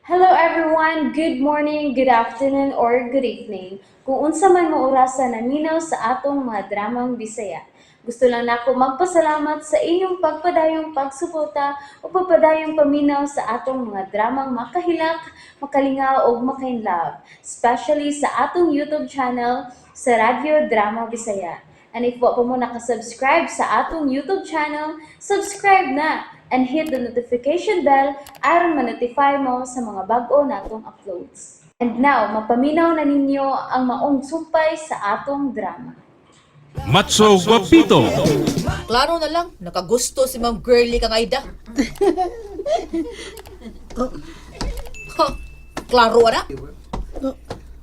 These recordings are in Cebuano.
Hello everyone! Good morning, good afternoon, or good evening. Kung unsa man mo orasa naminaw sa atong mga dramang Bisaya. Gusto lang nako magpasalamat sa inyong pagpadayong pagsuporta o pagpadayong paminaw sa atong mga dramang makahilak, makalingaw ug makainlove, especially sa atong YouTube channel sa Radyo Drama Bisaya. And if wa pa mo nakasubscribe sa atong YouTube channel, subscribe na and hit the notification bell aron ma-notify mo sa mga bag-o natong uploads. And now, mapaminaw na ninyo ang maong sumpay sa atong drama. Matso Guapito. Klaro na lang, nakagusto si Ma'am Girlie kang Aida. Ha, klaro ana.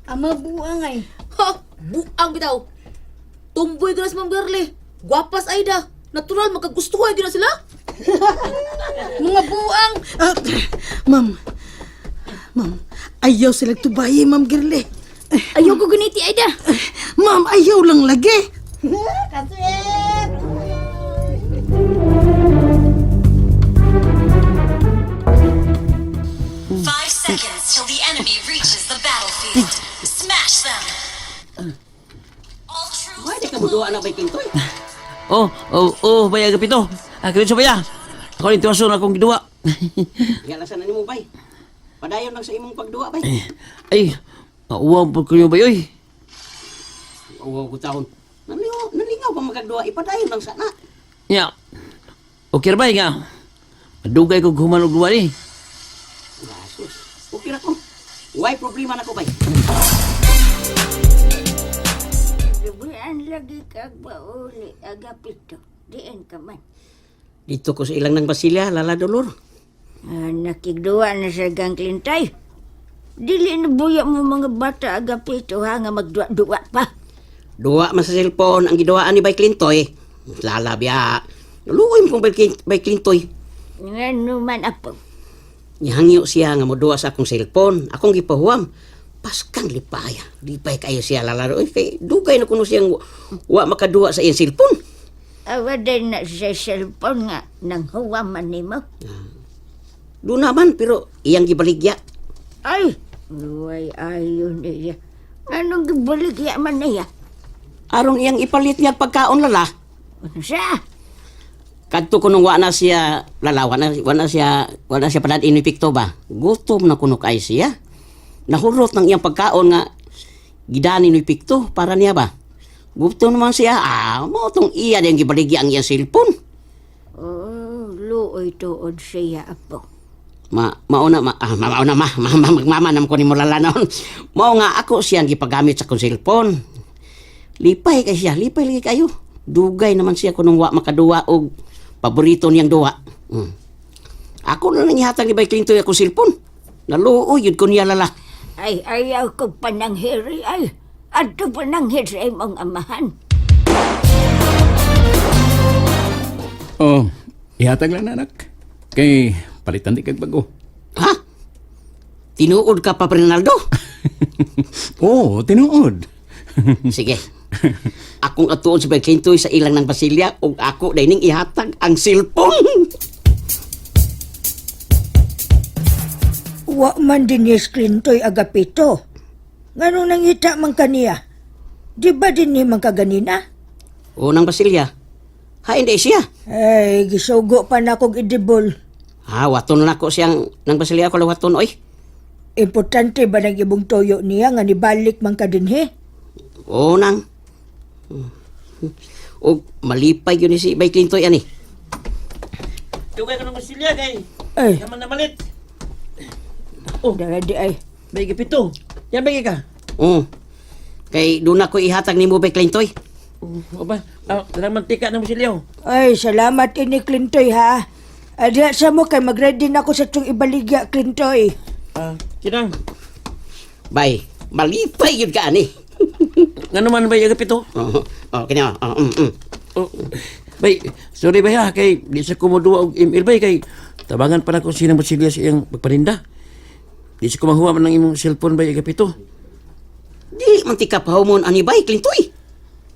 Ama buang ay. Ha, buang bitaw. Tumboy gyud na si Ma'am Girlie. Gwapas Aida. Natural makagustuhay gyud na sila. Mga buang. Ah, ma'am. Ma'am, ayaw sila tubayi, Ma'am Girlie. Ayaw ko ganiti, Aida. Ma'am, ayaw lang lagi. 5 seconds till the enemy reaches the battlefield. Smash them! All troops Why di ka muduha na bay Kintoy? Oh, baya gapito. Ah, kaya baya. Ako ni tuwason akong giduwa. Diya lang sana nimo bay. Padayon lang sa imong pagduwa bay. Ay, mauwaw po kayo bay oy. Uwaw ko taon. Nalingaw, nalingaw pa magagduwa ipadayon lang sana. Nya. Okay ra bay nga. Madugay ko human og duwa ni. Gasos. Okay ra ko. Why problema na ko bay? Lubuan lagi kag bauli agapito. Diin ka man. Dito ko sa ilang ng Basilia, Lala Dolor. Ah, nakigduwa na sa gang klintay. Dili na buya mo mga bata agapito ha nga magduwa-duwa pa. Duwa man sa cellphone ang giduwaan ni Bay Clintoy. Lala biya. Naluoy mo kong Bay Clintoy. Ngano man apo. Nihangyo siya nga moduwa sa akong cellphone. Akong gipahuwam. Paskang lipaya. Lipay kayo siya Lala. Oy, kay dugay na kuno siyang wa makaduwa sa iyang cellphone. Awa din na sa cellphone nga nang huwaman nimo. Doon naman, pero iyang gibaligya. Ay, luway ayon niya. Anong gibaligya man niya? Aron iyang ipalit niya ang pagkaon lala. Unsa? Kadto kuno wa na siya lala, wa na siya padad ni Pikto ba. Gutom na kuno kay siya. Nahurot ng iyang pagkaon nga gidani ni Pikto para niya ba. Gutom naman siya. Ah, mo tong iya diyang gibaligya ang iyang cellphone. Oh, luoy tuod siya apo. Ma mauna ma ah, mauna ma, ma, ma magmama nam ko nimo lala noon. Mao nga ako siyang gipagamit sa akong cellphone. Lipay kay siya, lipay lagi kayo. Dugay naman siya kunong wa makaduwa og paborito niyang duwa. Ako na lang ihatag ni Bay Clinton akong cellphone. Naluoy yun ko niya lala. Ay, ayaw ko pananghiri ay. Adto pananghir sa imong amahan. Oh, ihatag lang na, anak. Kay palitan di kag bago. Ha? Tinuod ka pa, Rinaldo? Oh, tinuod. Sige. Akong atuon si Bay Clinton sa ilang ng Basilia ug ako dayning ihatag ang cellphone. Wa man din ni Clintoy agapito. Nganong nangita man kaniya? Di ba din ni man kaganina? Unang Basilia. Hain di siya. Ay, gisugo pa na kog idibol. Ha, waton na ko siyang nang Basilia ko waton oy. Importante ba nang ibong toyo niya nga nibalik man ka dinhi? Oo nang. Og malipay yun ni si Bay Clintoy ani. Dugay ko ng Basilia kay. Ay, Yaman na malit. dara di ay. Bay gapito. Yan bay ka. Oo. Kay doon ako ihatag nimo Bay Clintoy. Oh, ba? Ah, dalang mantika ng Basilia. Oh. Ay, salamat ini Clintoy ha. Adya sa mo kay magready na ako sa tiyong ibaligya, Clintoy. Ah, kinang. Bay, malipay yun ka ani. Ngano man bay gapito? Oo, oh, kini oh, Oh, bay, sorry bay ha kay di sa kumuduwa og email bay kay tabangan pa nako sinang Basilia sa iyang pagpaninda. Di sa kumahuwa man ang imong cellphone bay gapito. Dili man tika pahamon ani Bay Clintoy.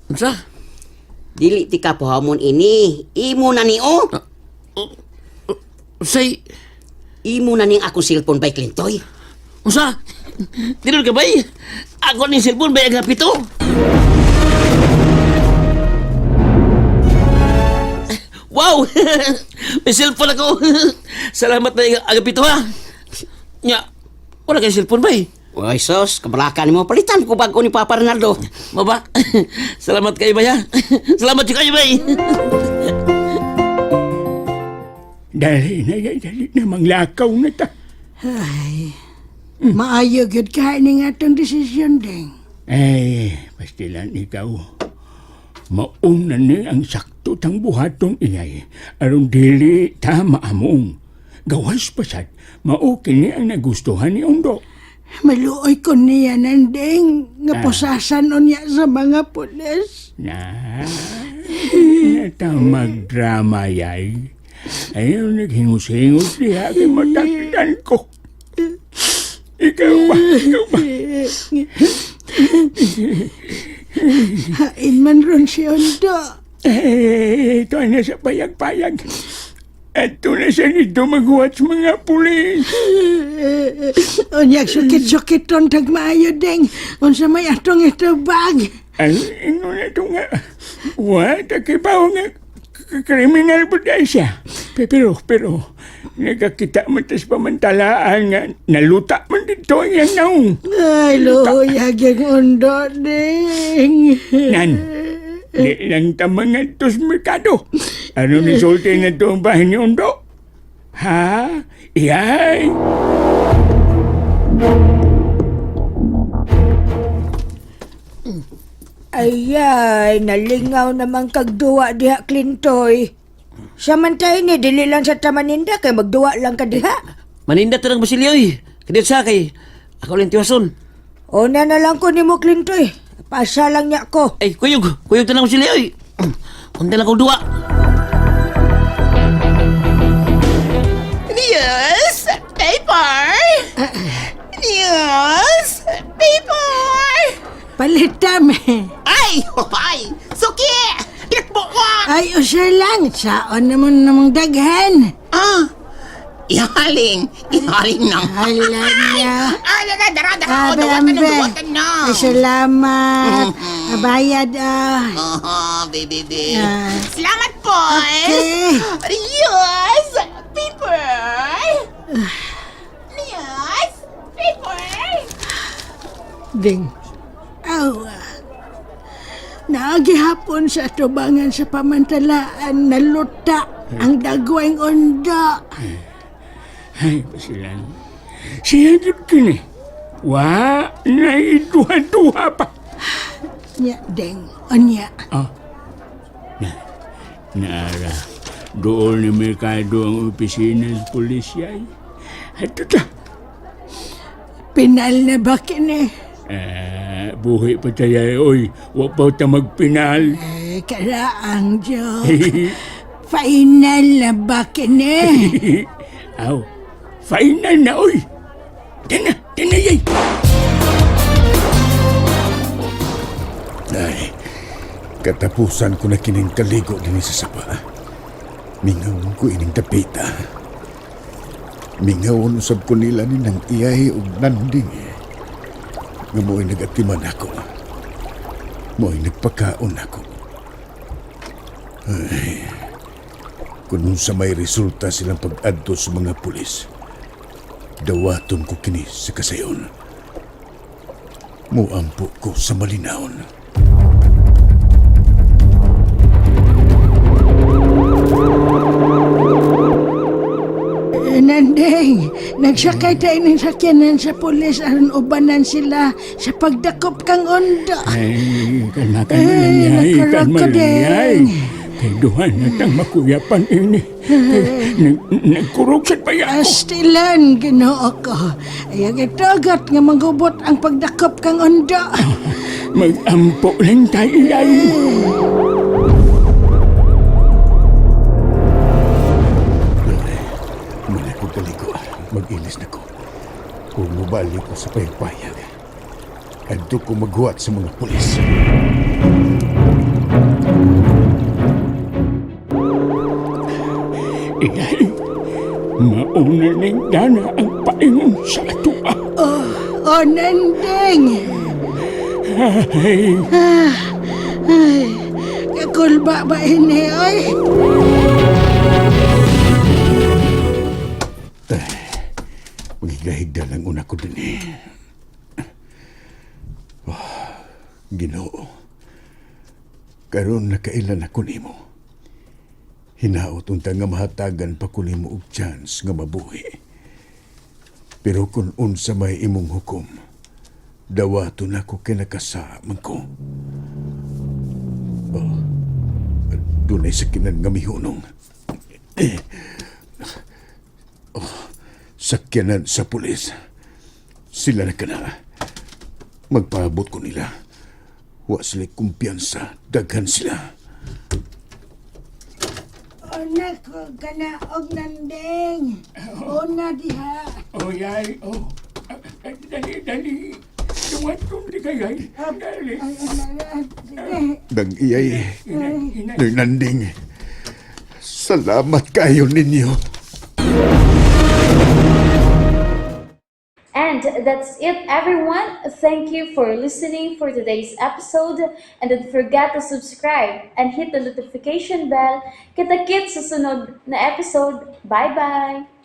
Unsa? Dili tika pahamon ini. Imo na ni oh. Unsay Imo na ning akong cellphone Bay Clintoy. Unsa? Tinuod ka bay? Ako ning cellphone bay Agapito. Wow! May cellphone ako. Salamat na Agapito ha. Nya, wala kay cellphone bay. Uy, sos, kabalakan mo. Palitan ko bago ni Papa Ronaldo. Maba? Salamat kayo bay ha. Salamat kayo bay. Dali na, yay, dali na, manglakaw na ta. Ay, maayo gyud ka ni nga atong desisyon, Ding. Ay, pastilan ikaw. Mauna ni ang sakto tang buhaton iyay. Aron dili ta maamong. Gawas pasad, mao kini ang nagustuhan ni Undo. Maluoy ko niya, Nanding, nga pusasan unya sa mga pulis. Na, ta magdrama yay. Ayaw naghingus-hingus diha kay matakdan ko. Ikaw ba? Ikaw ba? Hain man ron si Ondo. Eh, ito na sa payag-payag. Ato na siya nito maghuwat sa mga pulis. Unyag sukit-sukiton tag maayo, Ding. Unsa may atong itubag. Ay, ino na ito nga. Wa, takibaw nga. Kriminal po dahil siya. Pero, nagkakita man tas pamantalaan nga naluta man dito ang iyang naong. Ay, luhuyag yung Ondo, Ding. Nan, di lang ta mga tos merkado. Ano ni sulti na ito ang bahay ni Undo? Ha? Iyay! Ayay, nalingaw naman kag duwa diha, Clintoy. Samantay ni, dili lang sa tamaninda kay magduwa lang ka diha. Maninda to ng Basilio eh. Kadiyot sa kay ako lang tiwason. Una na lang ko nimo, Clintoy. Pasa lang niya ko. Ay, kuyog. Kuyog to ng Basilio eh. Unta lang kong duwa. News paper. News paper. Palitam eh. Ay, ay, suki. Pinakbuwa. Ay, usa lang. Saon naman namang daghan. Ah, ihaling, ihaling na. Hala niya. Ay, dara, dara, dara. Abe, Oh, duwatan na, ambe. duwatan na. Ay, salamat. Bayad ah. Oh, baby, baby. Ah. Salamat po. Okay. News paper. News paper. Ding. Awa. Naagihapon sa tubangan sa pamantalaan naluta ang dagwang onda. Ay, basilan. Siya jud kini. Wa, naiduha-duha pa. Nya, ding. Onya. Na, naara, doon ni Mercado ang opisina sa pulisya. Ato ta. Pinal na ba kini? Ah, buhi pa tayo, oy. Wa pa ta magpinal. Eh, karaang joke. Final na ba kini? Aw, final na, oy. Tana, tana, yay. Ay, katapusan ko na kining kaligo din sa sapa. Mingawon ko ining dapita. Mingawon usab ko nila ni nang iyay og nanding. Nga mo'y nagatiman ako. Mo'y nagpakaon ako. Ay, kung sa may resulta silang pag-adto sa mga pulis, dawaton ko kini sa kasayon. Muampo ko sa malinawon. Eh, Nanding, nagsakay tayo ng sakyanan sa pulis aron ubanan sila sa pagdakop kang onda. Ay, kalma, kalma Ay, lang, yay. nakarag Kalma ka lang, yay. din. Kay duhan na tang makuyapan ini. Nagkurog sa paya ko. Astilan, ginoo ko. Ayag itagat nga magubot ang pagdakop kang onda. Magampo lang tayo, yay. Muna ko kaligo. Mag-ilis na ko. Kung mubalik ko sa payag-payag, adto ko maghuwat sa mga pulis. Iyay, mauna ning dana ang paingon sa atoa. Oh, oh, Nanding! Ay, Ah, ay, kakulba ba ini, oy? Maghigda-higda lang una ko din eh. Oh, Ginoo. Karon nakailan ako nimo. Hinaot unta nga mahatagan pa ko nimo og chance nga mabuhi. Pero kung unsa may imong hukom, dawato na ko kinakasa man ko. Oh, dunay sakinan nga mihunong. Eh, oh, sakyanan sa pulis. Sila na kana. Magpaabot ko nila. Wa sila kumpiyansa. Daghan sila. Una ko kanaog, Nanding. Una diha. Oh, yay, oh. Ah, ah, dali, dali. Duwat kong di kay, ay. Dali. Ay, ay, ay, sige. Dang iyay. Inay, inay. Nay Nanding. Salamat kayo ninyo. And that's it, everyone. Thank you for listening for today's episode. And don't forget to subscribe and hit the notification bell. Kita-kits sa sunod na episode. Bye-bye!